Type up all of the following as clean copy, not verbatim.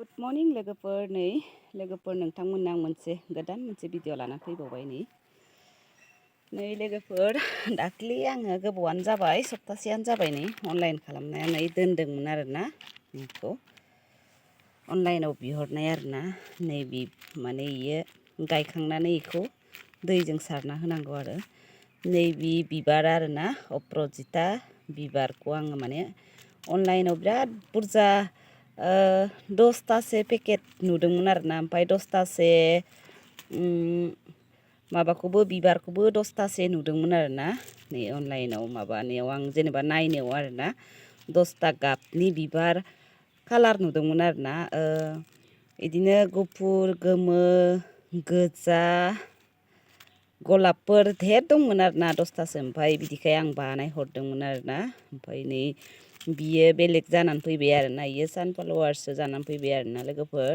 Good morning लोगोफोर नोंथांमोननो आं मोनसे भिडिअ लाना फैबावबाय नै लोगोफोर दाख्लि आङो गोबावानो जाबाय सप्तासेयानो जाबाय नै अनलाइन खालामनानै दोनदोंमोन आरोना बेखौ अनलाइनाव बिहरनाय आरोना नैबे माने इयो गायखांनानै इखौ दैजों सारना होनांगौ आरो नैबे बिबार आरोना अपराजिता बिबारखौ आङो माने अनलाइनाव बिराद बुरजा 10तासे पेकेट नुदोंमोन आरोना ओमफ्राय 10तासे माबाखौबो बिबारखौबो 10तासे नुदोंमोन आरोना नै अनलाइनाव माबानायाव आं जेनेबा नायनायाव आरोना 10ता गाबनि बिबार कालार नुदोंमोन आरोना इदिनो गुफुर गोमो गोजा गलाबफोर धेर दंमोन आरोना 10तासो ओमफ्राय बिदिखाय आं बानायहरदोंमोन आरोना ओमफ्राय नै बियो बेलेग जानानै फैबाय आरोना इयो सानफ्लावारसो जानानै फैबाय आरोना लोगोफोर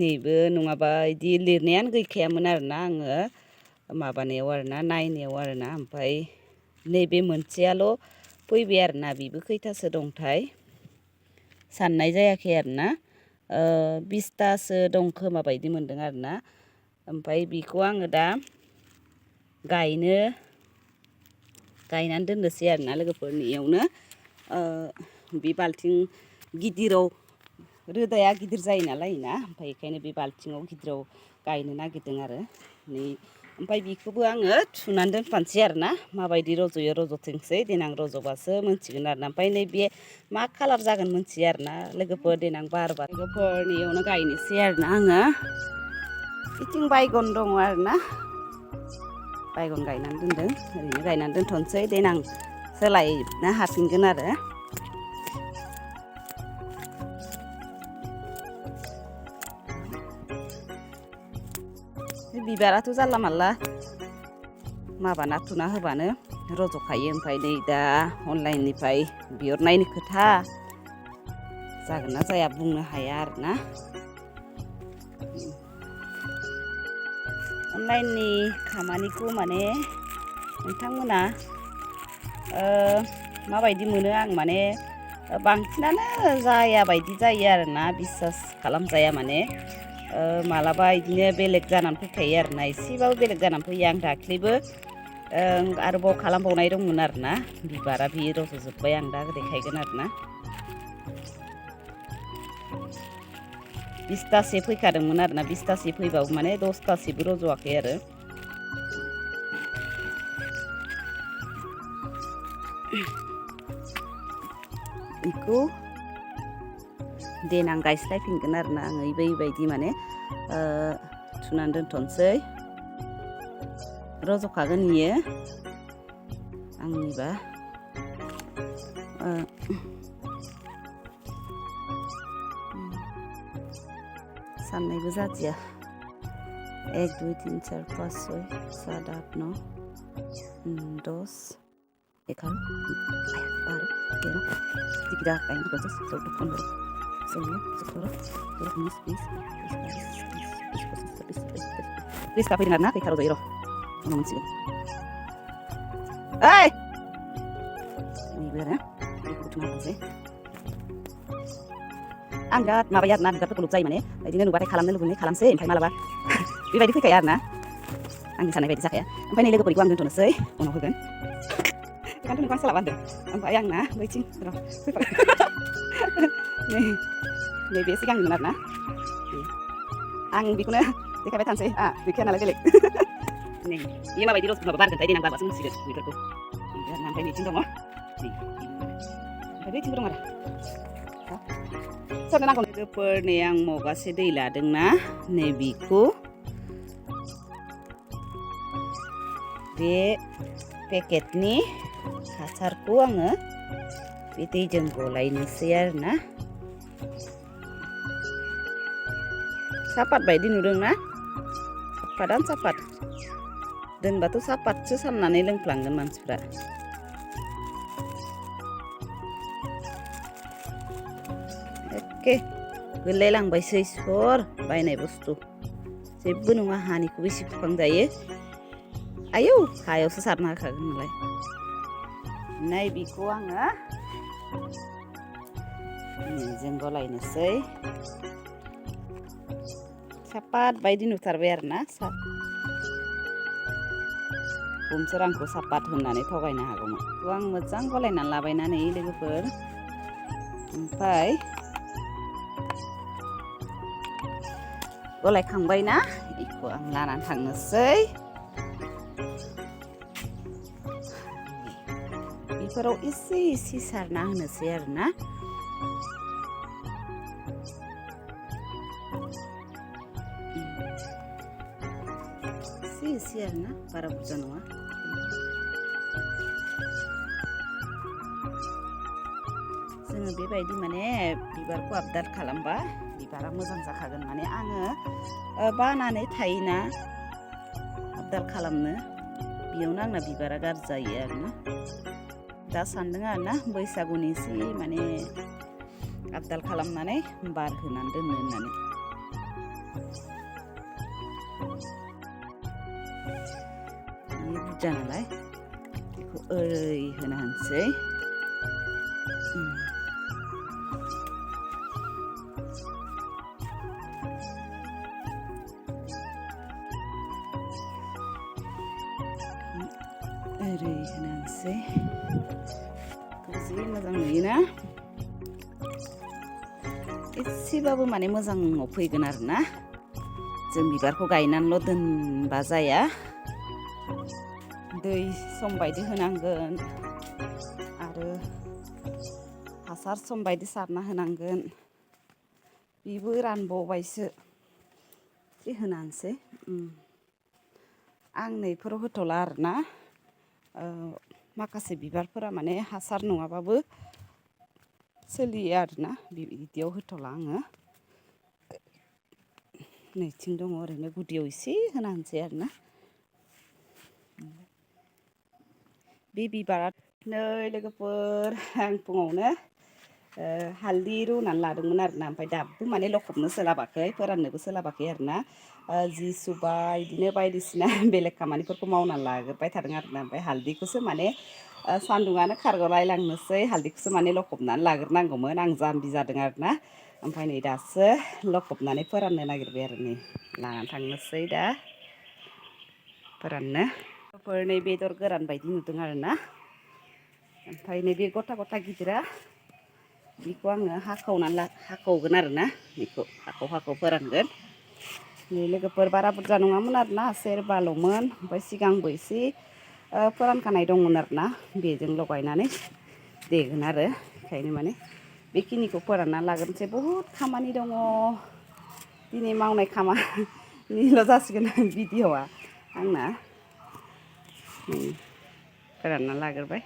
नैबो नङाबा इदि लिरनायानो गैखायामोन आरोना आङो माबानायाव आरोना नायनायाव आरोना ओमफ्राय नैबे मोनसेयाल' फैबाय आरोना बेबो खैथासो दंथाय साननाय जायाखै आरोना 20तासो दं खोमा बायदि मोनदों आरोना ओमफ्राय बेखौ आङो दा गायनानै दोननोसै आरोना लोगोफोरनियावनो बे बाल्थिं गिदिराव रोदाया गिदिर जायो नालाय ना ओमफ्राय बेखायनो बे बाल्थिङाव गिदिराव गायनो नागिरदों आरो नै ओमफ्राय बेखौबो आङो थुनानै दोनफानोसै आरोना माबायदि रज'यो रज'थोंसै देनां रज'बासो मोनथिगोन आरोना ओमफ्राय नैबे मा कालार जागोन मोनथियो आरोना लोगोफोर देनां बारबा लोगोफोरनियावनो गायनोसै आरोना आङो बिथिं बायगन दङ आरोना बायगन गायनानै दोनदों ओरैनो गायनानै दोनथ'नोसै देनां सोलायनो हाफिनगोन आरो बिबाराथ' जानला मानला माबाना थुना होबानो रज'खायो ओमफ्राय नै दा अनलाइननिफ्राय बिहरनायनि खोथा जागोन ना जाया बुंनो हाया आरोना अनलाइननि खामानिखौ माने नोंथांमोना माबायदि मोनो आं माने बांसिनानो जाया बायदि जायो आरोना बिसास खालामजाया माने मालाबा इदिनो बेलेग जानानै फैखायो आरोना एसेबाबो बेलेग जानानै फैयो आं दाख्लैबो आरोबाव खालामबावनाय दंमोन आरोना बिबारा बि रज'जोब्बाय आं दा देखायगोन आरोना 20तासे फैखादोंमोन आरोना 20तासे फैबाबो माने 10तासेबो रज'वाखै आरो बेखौ देनां गायस्लायफिनगोन आरोना आङो बेबायदि माने थुनानै दोनथ'नोसै रज'खागोन इयो आंनिबा साननायबो जादिया 1 2 3 4 5 6 7 8 9 10 11 12 13 14 15 16 Please kapit na kay Karo Zairo. Ano man sige. Ay! Ini bener ya. Ini cuma sih. Anggat mabayat na bigat kulub zay mane. Idina nu batay kalamna lugun ni kalamse impay malaba. Bebaidi kay na. Ang sana bebaidi sakya. Impay nilego pori kwang tunto say. Ono hugan. Kan tu kwang salawan de. Impay yang na waiting. Terus. Nih biasa kan benar na. Ang bikuna dikabai tansay bikin ala gelek. Nih, iya mah baidiros babar kan tadi nang babar semua sih mikirku. Biar nanti nih cinta mah. Nih. Tapi cinta dong ada. Soalnya nang logoper nih yang mau kasih दै लादोंना नै बेखौ बे पेकेटनि हासारखौ आङो बे दैजों गलायनोसै आरोना सापात बायदि नुदोंना सापातानो सापात दोनबाथ' सापातसो साननानै लोंफ्लांगोन मानसिफ्रा एखे गोलैलांबायसै सर बायनाय बुस्थु जेबो नङा हानिखौबो एसे फुखांजायो आयौ हायावसो सारना होखागोन नालाय नै बेखौ आङो जों गलायनोसै सापात बायदि नुथारबाय आरोना बुमसोर आंखौ सापात होननानै थगायनो हागौमोन। बेखौ आं मोजां गलायनानै लाबायनानै लोगोफोर ओमफ्राय गलायखांबायना बेखौ आं लानानै थांनोसै बेफोराव एसे एसे सारना होनोसै आरोना एसे आरोना बारा बुरजा नङा जोङो बेबायदि माने बिबारखौ आबदार खालामबा बिबारा मोजां जाखागोन माने आङो बानानै थायोना आबदार खालामनो बेयावनो आंना बिबारा गाज्रि जायो आरोना दा सान्दों आरोना बैसागुनि एसे माने आबदाल खालामनानै बार होनानै दोननो होननानै बेयो बुरजा नालाय बेखौ ओरै होना होनोसै ओरै होनोसै जि मोजां नुयोना एसेबाबो माने मोजाङाव फैगोन आरोना जों बिबारखौ गायनानैल' दोनबा जाया दै सम बायदि होनांगोन आरो हासार सम बायदि सारना होनांगोन बेबो रानबावबायसो एसे होनानैसै आं नैफोराव होथ'ला आरोना माखासे बिबारफोरा माने हासार नङाबाबो सोलियो आरोना बिदियाव होथ'ला आङो नैथिं दङ ओरैनो गुदियाव एसे होना होनोसै आरोना बे बिबारा नै लोगोफोर आं फुङावनो हालदै रुनानै लादोंमोन आरोना ओमफ्राय दाबो माने लखबनो सोलाबाखै फोराननोबो सोलाबाखै आरोना जि सुबाय बिदिनो बायदिसिना बेलेग खामानिफोरखौ मावनानै लाग्रोबाय थादों आरोना ओमफ्राय हालदैखौसो माने सान्दुङानो खारग'लायलांनोसै हालदैखौसो माने लखबनानै लाग्रोनांगौमोन आं जाम्बि जादों आरोना ओमफ्राय नै दासो लखबनानै फोराननो नागिरबाय आरो नै लानानै थांनोसै दा फोराननो नै बेदर गोरान बायदि नुदों आरोना ओमफ्राय नैबे गथा गथा गिदिरा बेखौ आङो हाखावगोन आरोना बेखौ हाखाव फोरानगोन नै लोगोफोर बारा बुरजा नङामोन आरोना सेरबाल'मोन ओमफ्राय सिगांबो एसे फोरानखानाय दंमोन आरोना बेजों लगायनानै देगोन आरो ओंखायनो माने बेखिनिखौ फोरानना लाग्रोनोसै बहुद खामानि दङ दिनै मावनाय खामानिल' जासिगोन भिडिअ'आ आंना फोरानना लाग्रोबाय